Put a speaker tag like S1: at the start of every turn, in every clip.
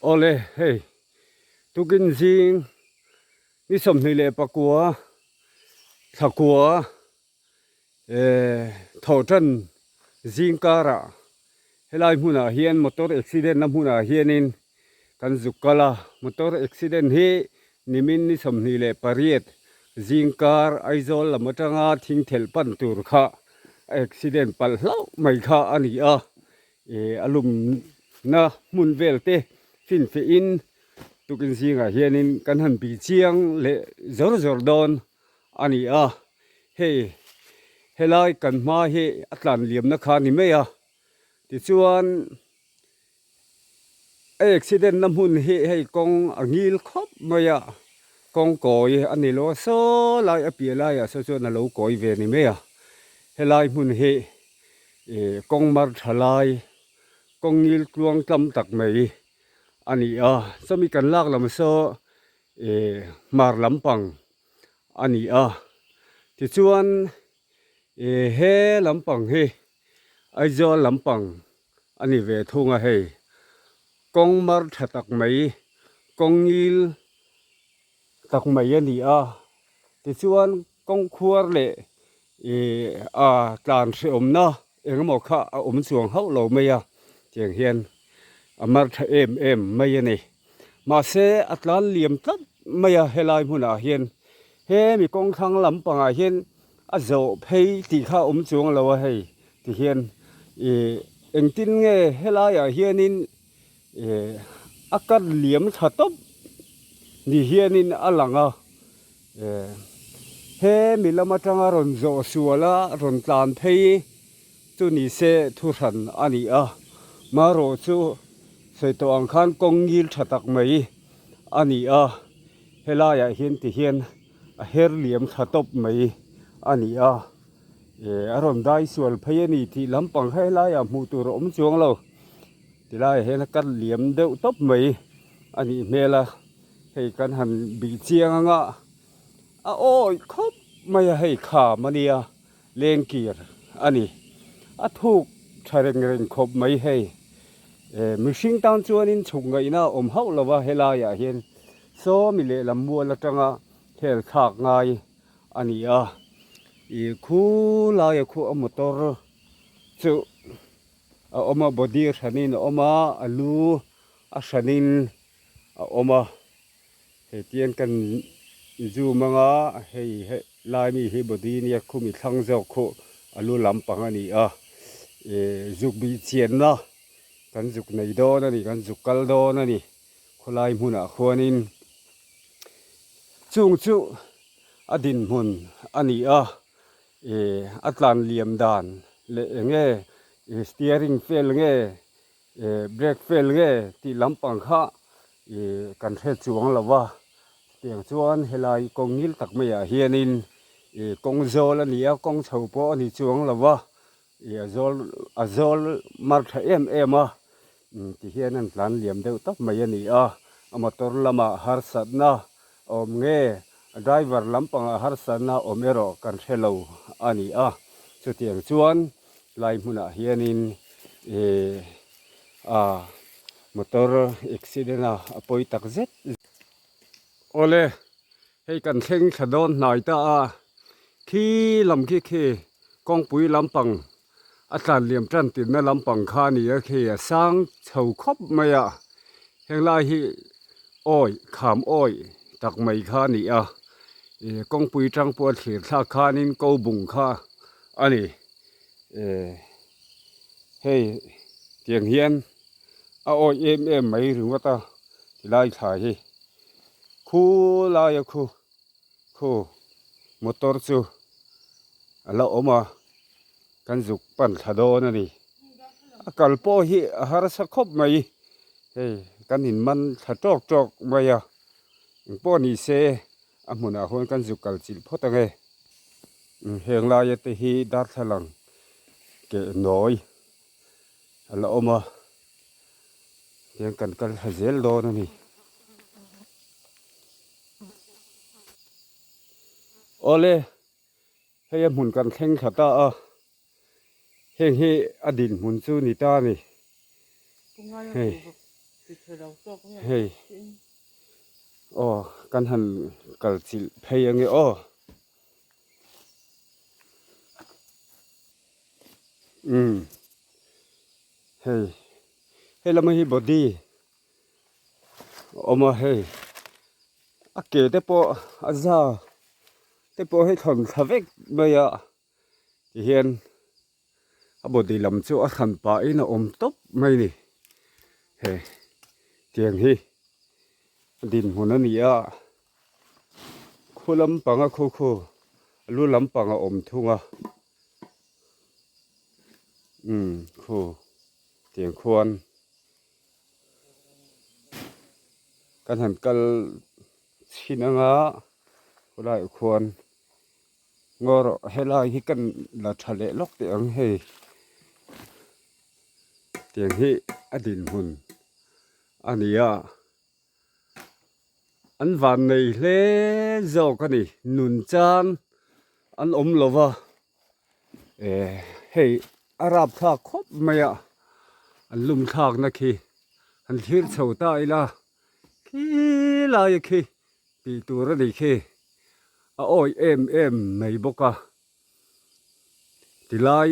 S1: Awle hei tukin zing ni 29 thlakua eh thawhtan zing karah helai hmunah hian motor accident na hmunah hianin kan zuk kal a motor accident hi nimin ni 28 zing kar Aizawl lam atanga thingthelh pan tur kha a accident palh hlauh mai kha a ni a. Ih a lumna hmun vel te finfeh in tukin zingah hianin kan han bih chiang leh zawr zawr dawn a ni a, hei helai kan hma hi a tlan liamna kha a ni mai a, tichuan a accident na hmun hi hei kawng a ngil khawp mai a, kawng kawi a ni lo a saw lai a piah laiah saw chuan a lo kawi ve a ni mai a, helai hmun hi. Ih kawng mar tha lai kawng ngil tluang tlam tak mai a ni a chumi kan lak lam saw ih hmar lampang a ni a tichuan ih he lampang hi Aizawl lampang a ni ve thung a hei kawng mar tha tak mai kawng ngil tak mai a ni a tichuan kawng khuar leh ih a tlan hrehawmna eng emaw kha a awm chuang hauh lo mai a tiang hian a mar tha em em mai a ni mahse a tlan liam tlat mai a helai hmunah hian hemi kawng thlang lampangah hian a zawh phei tih kha a awm chuang lo a hei ti hian ih engtin nge helaiah hianin ih a cut liam tha tawp ni hianin a lang a. He mi lam atanga rawn zawh sual a rawn tlan phei chu ni se thu hran a ni a, marawh chu sawi tawh ang khan kawng ngil tha tak mai a ni a, helaiah hian ti hian a her liam tha tawp mai a ni a, a rawn dai sual phei a ni tih lampang kha helaiah hmuh tur a awm chuang lo, tilaiah hian a cut liam deuh tawp mai a nih hmel a. Hei kan han bih chiang anga a awih khawp mai a hei kham a nia lengkir a ni a thuk tha reng reng khawp mai hei eh mihring tan chuanin chhuk ngaihna a awm hauh lo va helaiah hian sawmi lehlam mual atanga hel thlak ngai a ni a ih khu laia khu a motor chu a awm a body hranin a awm a a lu a hranin. a awm a hei tiang kan zoom anga hei he lai mi hi body nia khumi thlang zawk khu a lu lampang a ni a ih zuk bih chianna kan zuk nei dawn a ni kan zuk kal dawn a ni khawlai hmunah khuanin chung chu a dinhmun a ni a ih a tlan liam dan leh eng nge ih steering vel nge. Ih brake fail nge tih lampang kha ih kan hre chuang lo va tiang chuan helai kawng ngil tak maiah hianin ih kawng zawl a ni a kawng chho pawh a ni chuang lo va ih a zawl a zawl mar tha em em a ti hian an tlan liam deuh tawp mai a ni a a motor lamah harsatna a awm nge a driver lampangah harsatna a awm erawh kan hre lo a ni a chutiang chuan. Lai hmunah hianin ih a motor accident a a pawi tak zet awle hei kan thleng thla dawn hnai ta a khi lam khi khi kawngpui lampang a tlan liam tan tirna lampang kha a ni a khi a sang chho khawp mai a henglai hi awi kham awi tak mai kha a ni a ih kawngpui tang pawh a thlir thlak khanin ko bung kha a ni. Eh hei tiang hian a awih em em mai ringawt a tilai thla hi khu laia khu khu motor chu a la awm a kan zuk pan thla dawn a ni a kal pawh hi a harsa khawp mai hei kan in man thla tawk tawk mai a engpawh ni se a hmunah huan kan zuk kal chilh phawt ang e. Heng laia te hi darthlalang keh nawi a la awm a tiang kan kal thla zel dawn a ni. Awle hei a hmun kan thleng thla ta a heng hi a dinhmun chu ni ta a ni hei. Hei aw kan han kal chilh phei ange aw. Umm hei hei lama hi body a awm a hei a ke te pawh a za te pawh hei thawn thla vek mai a tihian a body lam chu a hran pahin a awm tawp mai a ni hei tiang hi a dinhmun a ni a khu lampanga khu khu a lu lampang a awm thung a umm khu tiang khuan kan han kal chhin anga khawlaiah khuan. Ngaw rawh helai hi kan la tha leh lawk teh ang hei tiang hi a dinhmun a ni a an van nei hle zawk a ni nun chan an awm lo va eh hei a rap thlak khawp mai a an lum thlak na khi han thlir chho ta ila khilai a khi tih tur a ni khi. A awih em em mai bawk a, tilai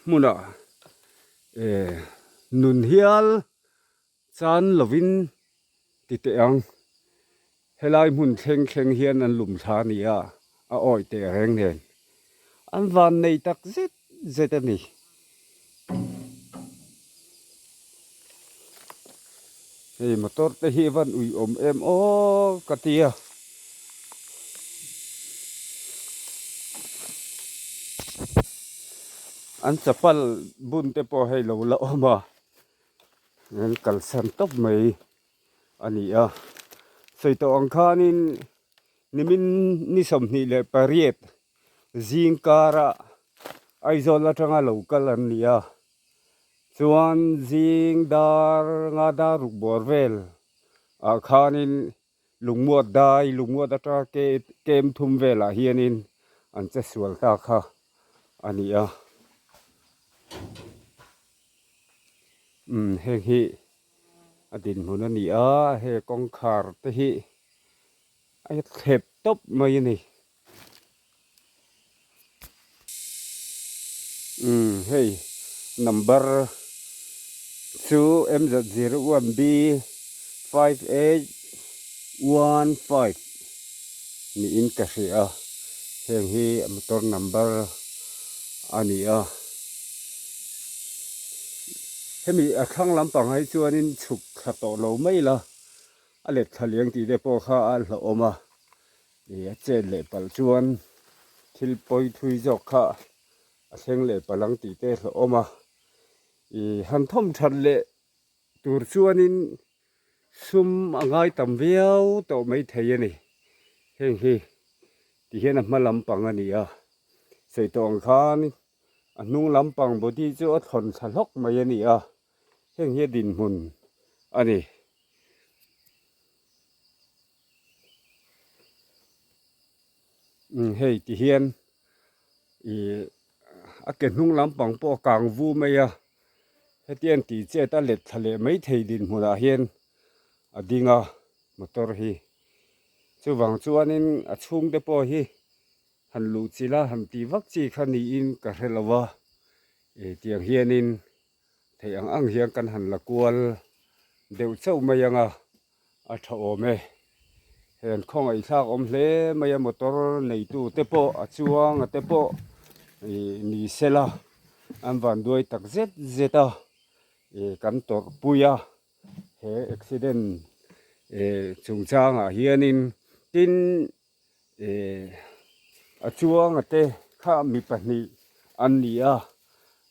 S1: hmunah eh nun hial chan lovin ti teh ang, helai hmun thleng thleng hian an lum thla a ni a, a awih teh reng nen an van nei tak zet zet a ni. Hei motor te hi van ui awm em aw ka ti a. An chapal bun te pawh hei lo la awm a, an kalsan tawp mai a ni a. Sawi tawh ang khanin nimin ni 28 zing kara Aizawl atanga lo kal an ni a, chuan zing dar nga dar ruk bawr vel ah khanin lungmuat dai lungmuat atanga ke kem thum velah hianin an che sual ta kha a ni a. Umm heng hi a dinhmun a ni a, hei kawngkhar te hi a thlep tawp mai a ni. Umm hei number chu MZ01B 5815 niin ka hria a, heng hi motor number a ni a. Hemi a thlang lampang ah hi chuanin chhuk thla tawh lo mai la, a let thla liang tih te pawh kha a hlauhawm a. Ih a chet leh palh chuan thil pawi thui zawk kha a thleng leh palh ang tih te hlauhawm a. Ih han thawm that leh tur chuanin sum a ngai tam viau tawh mai thei a ni. Heng hi ti hian a hma lampang a ni a, sawi tawh ang khan a hnung lampang body chu a thlawn thla hlawk mai a ni a, heng hi a dinhmun a ni. Umm hei ti hian ih a ke hnung lampang pawh a kang vu mai a hetiang tih chet a let thla leh mai thei dinhmunah hian a ding a motor hi chuvang chuanin a chhungte pawh hi han luh chilh a han tih vak chi kha niin ka hre lo a ih tiang hianin theih ang ang hian kan han la kual deuh chauh mai ang a a tha awm e. Heng khawngaihthlak awm hle mai a motor neitu te pawh a chuang a te pawh ih ni sela an van duai tak zet zet a ih kan tawrh pui a he accident ih chungchangah hianin tin Ih a chuanga te kha mi pahnih an ni a,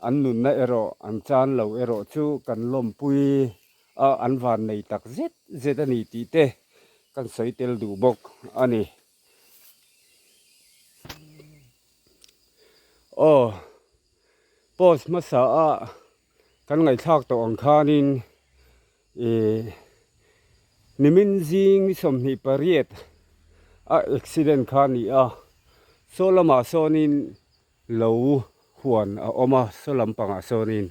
S1: an nunna erawh an chan lo erawh chu kan lawmpui a, an van nei tak zet zet a ni tih te kan sawi tel duh bawk a ni. Aw post hmasa a kan ngaihthlak tawh ang khanin Ih nimin zing ni 28 a accident kha a ni a, saw lamah sawnin lo huan a awm a, saw lampangah sawnin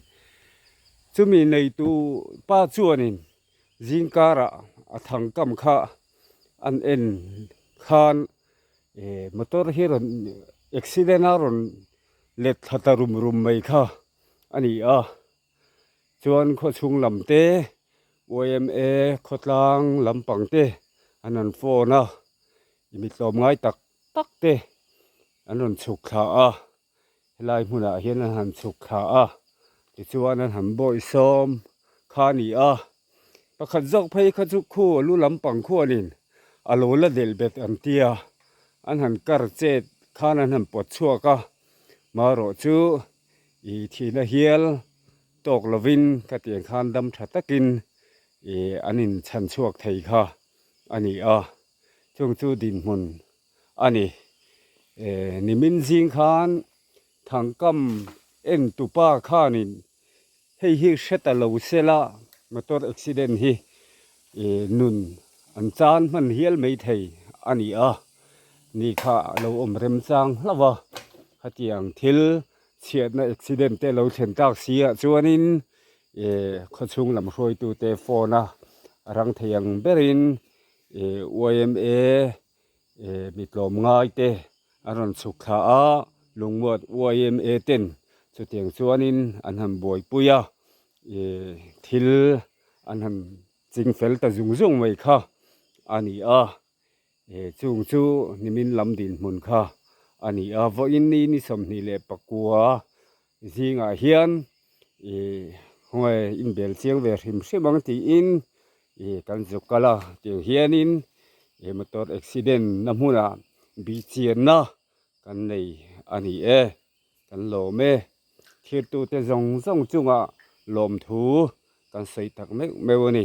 S1: chumi neitu pa chuanin. Zing karah a thang kam kha an en khan eh motor hi rawn accident a rawn let thla ta rum rum mai kha a ni a. Chuan khawchhung lam te yma khawtlang lampang te an rawn phone a, mi tlawm ngai tak tak te an rawn chhuk thla a, helai hmunah hian an han chhuk thla a, tichuan an han bawihsawm kha a ni a, pakhat zawk phei kha chu khu a lu lampang khuanin a lo la delh bet an tia, an han kar chet khan an han pawt chhuak a, marawh chu I thihna hial tawk lovin ka tiang khan dam tha takin i an in chhan chhuak thei kha a ni a, chung chu dinhmun a ni. E nimin zing khan Thangkam en tupa khanin hei hi hre ta lo sela motor accident hi i nun an chan hman hial mai thei a ni a, ni kha a lo awm remchang hlauh a, khatiang thil chhiatna accident te lo thlen tak si ah chuanin i khawchhung lam hruaitute phone a rang thei ang berin i yma mi tlawm ngai te a rawn chhuk thla a, lungmuat yma ten chutiang chuanin an han buaipui a, ih thil an han ching fel ta zung zung mai kha a ni a, ih chung chu nimin lam dinhmun kha a ni a, vawiin ni ni 21 zingah hian ih khawnge inbel chiang ve hrim hrim ang tiin ih kan zuk kal a tiang hianin ih motor accident na hmunah bihchianna kan nei a ni e kan lawm e thirtute zawng zawng chungah lawmthu kan sawi tak meuh meuh a ni.